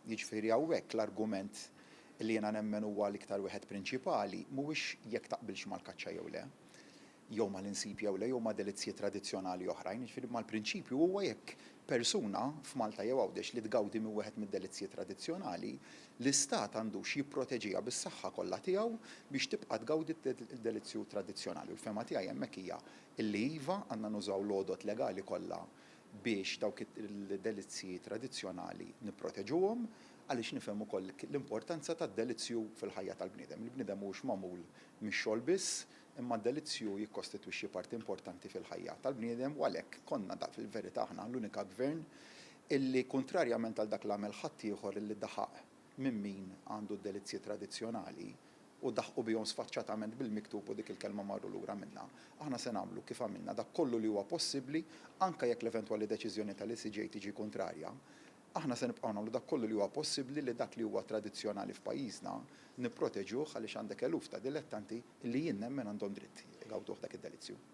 Jiġifieri hawnhekk l-argument li jiena nemmen huwa l-iktar wieħed prinċipali mhuwiex jekk taqbilx mal-kaċċa jew le, jew mal-insib jew le, jew ma' delizzji tradizzjonali oħrajn, jiġifieri mal-prinċipju huwa jekk persuna f'Malta jew Għawdex li tgawdi minn wieħed mid-delizzji tradizzjonali, l-Istat għandux jipproteġiha bis-saħħa kollha tiegħu biex tibqa' tgawdi d-delizzju tradizzjonali. U l-fehma tiegħi hemmhekk hija illi iva, għandna nużaw l-għodod legali kollha biex dawk id-delizzji tradizzjonali nipproteġuhom għaliex nifhem ukoll l-importanza tad-delizzju fil-ħajja tal-bniedem. Il-bniedem mhuwiex magħmul mix-xogħol biss, imma d-delizzju jikkostitwixxi parti importanti fil-ħajja tal-bniedem u għalhekk konna fil-verità aħna l-unika gvern illi kuntrarjament għal dak li għamel ħaddieħor illi daħaq minn min għandu d-delizzji tradizzjonali u daħqu bihom sfaċċatament bil-miktub u dik il-kelma marru lura minnha. Aħna se nagħmlu kif għamilna dak kollu li huwa possibbli anke jekk l-eventwali deċiżjoni tal-ECJ tiġi kuntrarja. Aħna se nibqgħu nagħmlu dak kollu li huwa possibbli li dak li huwa tradizzjonali f'pajjiżna nipproteġuh għaliex għandek eluf ta' dilettanti li jien nemmen għandhom dritt igawduh dak id-delizzju.